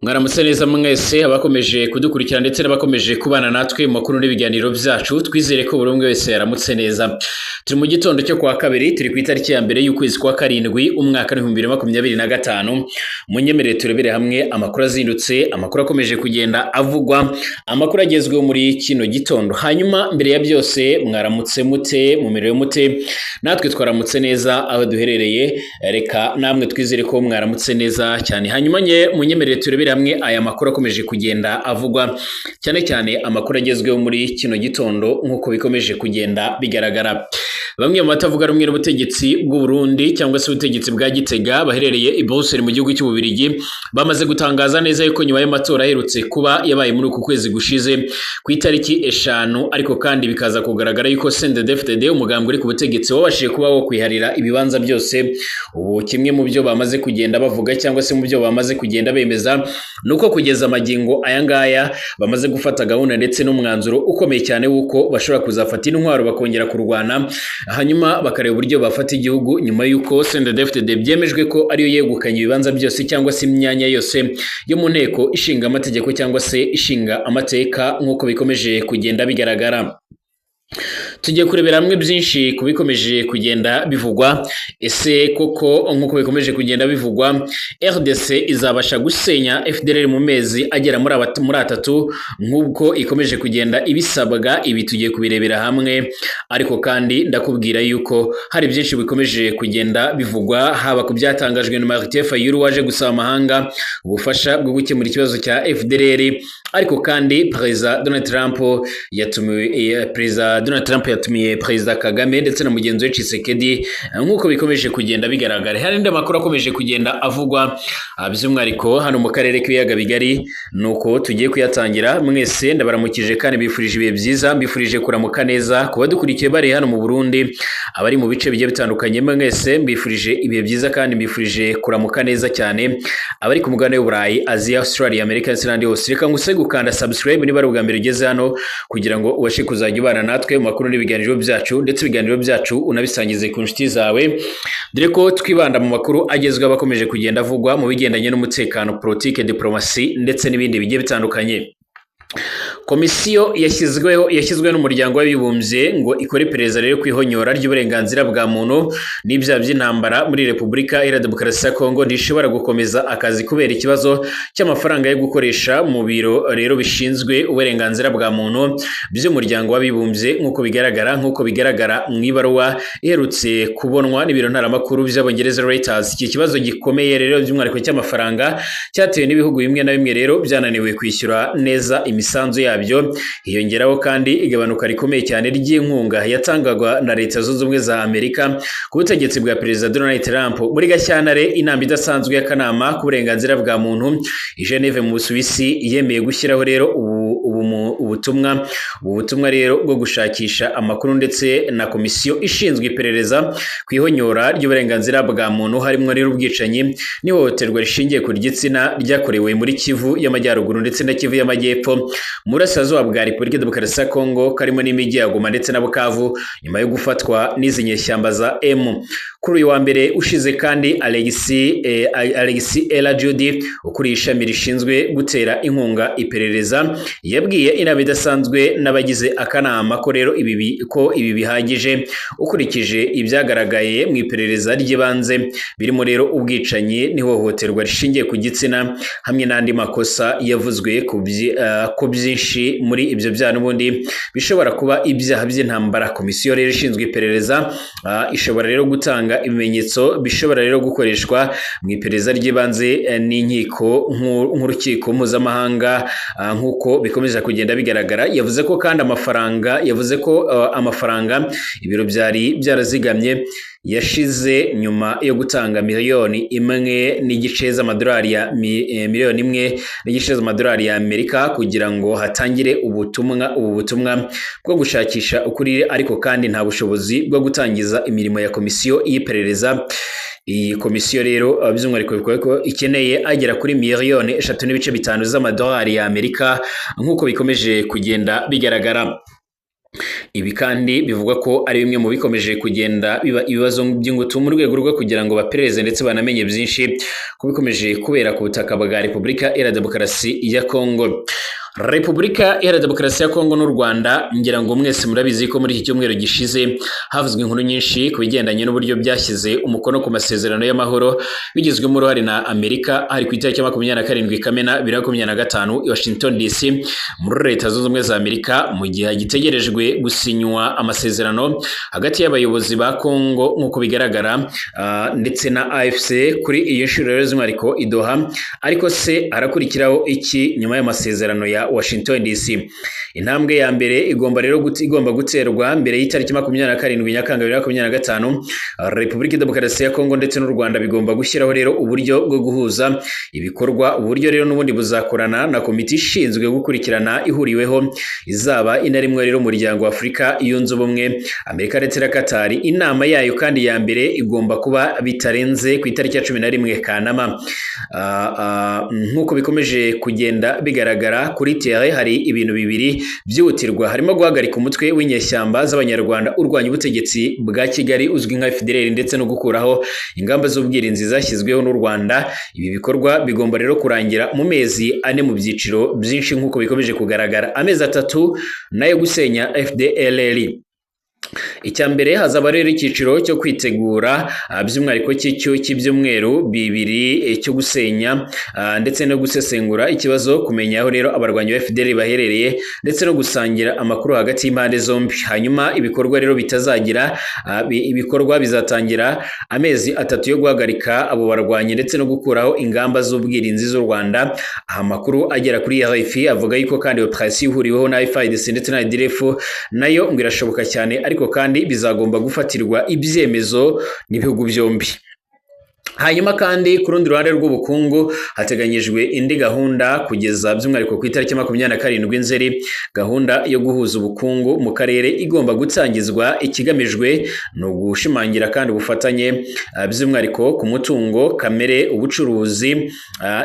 Mwaramutse neza mwese abakomeje kudukurikira ndetse n'abakomeje kubana natwe mu makuru n'ibiganiro byacu. Twizere ko buri umwe wese yaramutse neza. Turi mu gitondo cyo kuwa kabiri, turi ku itariki ya 1 y'ukwezi kwa 7 umwaka 2025. Munyemerere turebere hamwe amakuru azindutse, amakuru akomeje kugenda avugwa, amakuru agezweho muri kino gitondo. Hanyuma mbere ya byose, mwaramutse mute? Mumerewe mute? Natwe twaramutse neza aho duherereye, reka namwe twizere ko mwaramutse neza cyane. Hanyuma nye munyemerere turebere hamwe aya makuru akomeje kugenda avugwa, cyane cyane amakuru agezweho muri kino gitondo nk'uko bikomeje kugenda bigaragara. Bamwe mu batavuga rumwe n'ubutegetsi bw'u Burundi cyangwa se ubutegetsi bwa Gitega baherereye i Bruxelles mu gihugu cy'Ububiligi bamaze gutangaza neza yuko nyuma y'amatora aherutse kuba yabaye muri uku kwezi gushize ku itariki 5, ariko kandi bikaza kugaragara yuko CNDD-FDD, umugambwe uri ku butegetsi, wabashije kuba wo kwiharira ibibanza byose. Ubu kimwe mu byo bamaze kugenda bavuga cyangwa se mu byo bamaze kugenda bemeza nuko kugeza amagingo aya ngaya bamaze gufata gahunda ndetse n'umwanzuro ukomeye cyane w'uko bashobora kuzafata intwaro bakongera kurwana, hanyuma bakareba uburyo bafata igihugu nyuma y'uko CNDD-FDD byemejwe ko ariyo yegukanye ibibanza byose cyangwa se imyanya yose yo mu nteko ishinga amategeko cyangwa se ishinga amateka nk'uko bikomeje kugenda bigaragara. Tugiye kurebera hamwe byinshi ku bikomeje kugenda bivugwa. Ese koko nk'uko bikomeje kugenda bivugwa, RDC izabasha gusenya FDLR mu mezi agera muri 3 nk'uko ikomeje kugenda ibisabwa? Ibi tugiye kubirebera hamwe, ariko kandi ndakubwira yuko hari byinshi bikomeje kugenda bivugwa, haba ku byatangajwe na Martin Fayulu waje gusaba amahanga ubufasha bwo gukemura ikibazo cya FDLR. Ariko kandi Perezida Donald Trump yatumiwe, Perezida Donald Trump yatumiye Perezida Kagame ndetse na mugenzi we Tshisekedi nk'uko bikomeje kugenda bigaragara. Hari andi makuru akomeje kugenda avugwa by'umwihariko hano mu karere k'ibiyaga bigari, nuko tugiye kuyatangira. Mwese ndabaramukije kandi mbifurije ibihe byiza, mbifurije kuramuka neza ku badukurikiye bari hano mu Burundi, abari mu bice bigiye bitandukanye, mwese mbifurije ibihe byiza kandi mbifurije kuramuka neza cyane. Abari ku mugabane w'Uburayi, Aziya, Australia, Amerika ndetse n'ahandi hose, reka nguse gukanda subscribe niba ari ubwa mbere ugeze hano, kugira ngo ubashe kuzajya ubana natwe mu makuru n'ibiganiro byacu, ndetse ibiganiro byacu unabisangize ku nshuti zawe, dore ko twibanda mu makuru agezweho akomeje kugenda avugwa mu bigendanye n'umutekano, politike, diplomasi ndetse n'ibindi bigiye bitandukanye. Komisiyo yashyizweho n'umuryango w'abibumbye ngo ikore iperereza rero ku ihonyora ry'uburenganzira bwa muntu n'ibyaha by'intambara muri Repubulika Iharanira Demokarasi ya Kongo ntishobora gukomeza akazi kubera ikibazo cy'amafaranga yo gukoresha mu biro rero bishinzwe uburenganzira bwa muntu by'umuryango w'abibumbye, nk'uko bigaragara mu ibaruwa iherutse kubonwa n'ibiro ntaramakuru by'Abongereza Reuters. Iki kibazo gikomeye rero by'umwihariko cy'amafaranga cyatewe n'ibihugu bimwe na bimwe rero byananiwe kwishyura neza imisanzu yabyo, hiyongeraho kandi igabanuka rikomeye cyane ry'inkunga yatangwaga na Leta Zunze Ubumwe za Amerika ku butegetsi bwa Perezida Donald Trump. Muri Gashyantare, inama idasanzwe y'akanama k'uburenganzira bwa muntu i Geneve mu Busuwisi yemeye gushyiraho rero ubu butumwa rero bwo gushakisha amakuru ndetse na komisiyo ishinzwe iperereza ku ihonyora ry'uburenganzira bwa muntu, harimo rero ubwicanyi n'ihohoterwa rishingiye ku gitsina ryakorewe muri Kivu y'Amajyaruguru ndetse na Kivu y'Amajyepfo mu burasirazuba bwa Repubulika Demokarasi ya Kongo, karimo n'imijyi ya Goma ndetse na Bukavu, nyuma yo gufatwa n'izi nyeshyamba za M. Kuri uyu wa mbere ushize kandi, Alexi Ella Judy, ukuriye ishami rishinzwe gutera inkunga iperereza, yabwiye inama idasanzwe n'abagize akanama ko rero ibi bihagije ukurikije ibyagaragaye mu iperereza ry'ibanze, birimo rero ubwicanyi n'ihohoterwa rishingiye ku gitsina hamwe n'andi makosa yavuzwe ko byinshi muri ibyo byaha n'ubundi bishobora kuba ibyaha by'intambara. Komisiyo rero ishinzwe iperereza ishobora rero gutanga ibimenyetso bishobora rero gukoreshwa mu iperereza ry'ibanze n'inkiko nk'urukiko mpuzamahanga nk'uko bikomeza kugenda bigaragara. Yavuze ko amafaranga ibiro byari byarazigamye yashize nyuma yo gutanga 1.5 miliyoni z'amadolari ya Amerika kugira ngo hatangire ubu butumwa bwo gushakisha ukuri, ariko kandi nta bushobozi bwo gutangiza imirimo ya komisiyo y'iperereza. Iyi komisiyo rero by'umwihariko bikaba ko ikeneye agera kuri 3.5 miliyoni z'amadolari ya Amerika nk'uko bikomeje kugenda bigaragara. Ibi kandi bivugwa ko ari bimwe mu bikomeje kugenda biba ibibazo by'ingutu mu rwego rwo kugira ngo baperereze ndetse banamenye byinshi ku bikomeje kubera ku butaka bwa Repubulika Iharanira Demokarasi ya Kongo. Repubulika Iharanira Demokarasi ya Kongo n'u Rwanda, ngira ngo mwese murabizi ko muri iki cyumweru gishize havuzwe inkuru nyinshi ku bigendanye n'uburyo byashyize umukono ku masezerano y'amahoro bigizwemo uruhare na Amerika, hari ku itariki ya 27 Kamena 2025 i Washington DC muri Leta Zunze Ubumwe za Amerika, mu gihe hagitegerejwe gusinywa amasezerano hagati y'abayobozi ba Kongo nk'uko bigaragara ndetse na AFC kuri iyi nshuro rero z'umwihariko i Doha. Ariko se harakurikiraho iki nyuma y'amasezerano ya Washington DC? Intambwe ya mbere igomba rero igomba guterwa mbere y'itariki 27 Nyakanga 2025. Repubulika Demokarasi ya Kongo ndetse n'u Rwanda bigomba gushyiraho rero uburyo bwo guhuza ibikorwa. Uburyo rero n'ubundi buzakorana na komite ishinzwe gukurikirana ihuriweho izaba inarimwe rero umuryango wa Afurika Yunze Ubumwe, Amerika ndetse na Qatar. Inama yayo kandi ya mbere igomba kuba bitarenze ku itariki ya 11 Kanama. Nk'uko bikomeje kugenda bigaragara kuri terrain, hari ibintu bibiri byihutirwa, harimo guhagarika umutwe w'inyeshyamba z'Abanyarwanda urwanya ubutegetsi bwa Kigali uzwi nka FDLR, ndetse no gukuraho ingamba z'ubwirinzi zashyizweho n'u Rwanda. Ibi bikorwa bigomba rero kurangira mu mezi 4 mu byiciro byinshi nk'uko bikomeje kugaragara, amezi 3 nayo gusenya FDLR. Icya mbere hazaba rero icyiciro cyo kwitegura by'umwihariko cy'ibyumweru 2 cyo gusenya ndetse no gusesengura ikibazo, kumenya aho rero abarwanyi ba FDLR baherereye ndetse no gusangira amakuru hagati y'impande zombi. Hanyuma ibikorwa rero bitazagira ibikorwa bizatangira amezi 3 yo guhagarika abo barwanyi ndetse no gukuraho ingamba z'ubwirinzi z'u Rwanda. Aha makuru agera kuri RFI avuga yuko kandi operation ihuriweho na FARDC ndetse na ADF nayo ngo irashoboka cyane, ariko kandi bizagomba gufatirwa ibyemezo n'ibihugu byombi. Hanyuma kandi ku rundi ruhande rw'ubukungu hateganyijwe indi gahunda kugeza by'umwihariko ku itariki 27 Nzeri, gahunda yo guhuza ubukungu mu karere igomba gutangizwa. Ikigamijwe ni ugushimangira kandi ubufatanye by'umwihariko ku mutungo kamere, ubucuruzi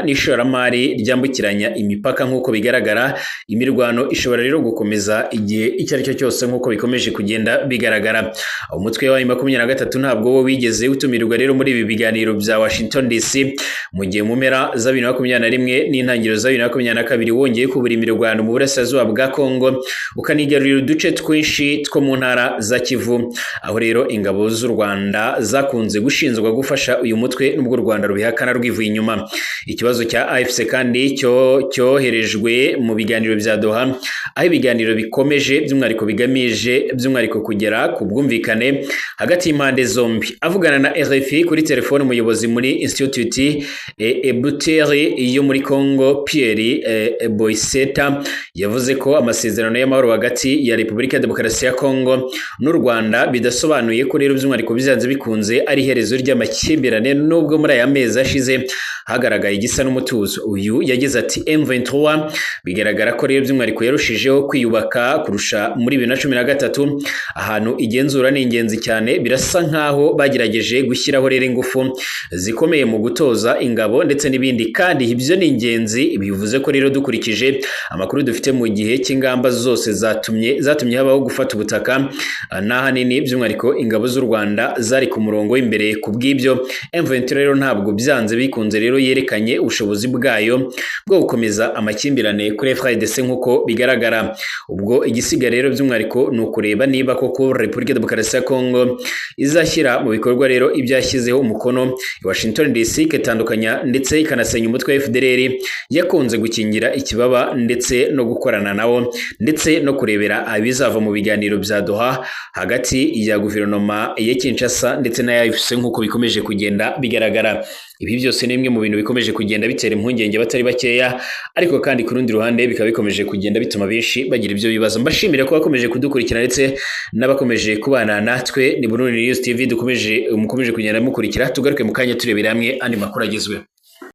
n'ishoramari ryambukiranya imipaka. Nk'uko bigaragara, imirwano ishobora rero gukomeza igihe icyo ari cyo cyose nk'uko bikomeje kugenda bigaragara. Umutwe wa 23 ntabwo wo wigeze utumirwa rero muri ibi biganiro bya Washington DC, mu gihe mu mpera za 2021 n'intangiriro za 2022 wongeye kubura imirwano mu burasirazuba bwa Kongo, ukanigarurira uduce twinshi two mu ntara za Kivu, aho rero ingabo z'u Rwanda zakunze gushinzwa gufasha uyu mutwe nubwo u Rwanda rubihakana rwivuye inyuma. Ikibazo cya AFC kandi cyo cyoherejwe mu biganiro bya Doha, aho ibiganiro bikomeje by'umwihariko bigamije by'umwihariko kugera ku bwumvikane hagati y'impande zombi. Avugana na RFI kuri telefone, umuyobozi muri Institute Ebuteri yo muri Congo, Pierre Boiseta, yavuze ko amasezerano y'amahoro hagati ya Repubulika ya Demokarasi ya Congo n'u Rwanda bidasobanuye ko rero by'umwihariko byanze bikunze ari iherezo ry'amakimbirane, nubwo muri aya mezi ashize hagaragaye igisa n'umutuzo. Uyu yagize ati M23 bigaragara ko rero by'umwihariko yarushijeho kwiyubaka kurusha muri 2013, ahantu igenzura ni ingenzi cyane, birasa nkaho bagerageje gushyiraho rero ingufu zikomeye mu gutoza ingabo ndetse n'ibindi, kandi ibyo ni ingenzi. Bivuze ko rero dukurikije amakuru dufite mu gihe cy'ingamba zose zatumye habaho gufata ubutaka n'ahanini by'umwihariko ingabo z'u Rwanda zari ku murongo w'imbere. Ku bw'ibyo M23 rero ntabwo byanze bikunze rero yerekanye ubushobozi bwayo bwo gukomeza amakimbirane kuri FARDC nk'uko bigaragara. Ubwo igisigaye rero by'umwihariko ni ukureba niba koko Repubulika Demokarasi ya Kongo izashyira mu bikorwa rero ibyashyizeho umukono i Washington DC, ikatandukanya ndetse ikanasenya umutwe wa FDLR yakunze gukingira ikibaba ndetse no gukorana nawo, ndetse no kurebera abizava mu biganiro bya Doha hagati ya guverinoma ya Kinshasa ndetse na AFC nk'uko bikomeje kugenda bigaragara. Ibi byose ni bimwe mu bintu bikomeje kugenda bitera impungenge batari bakeya, ariko kandi ku rundi ruhande bikaba bikomeje kugenda bituma benshi bagira ibyo bibazo. Mbashimira ko bakomeje kudukurikira ndetse n'abakomeje kubana natwe. Ni Burundi News TV dukomeje mukomeje kugenda mukurikira. Tugaruke mu kanya turebera hamwe andi makuru agezweho.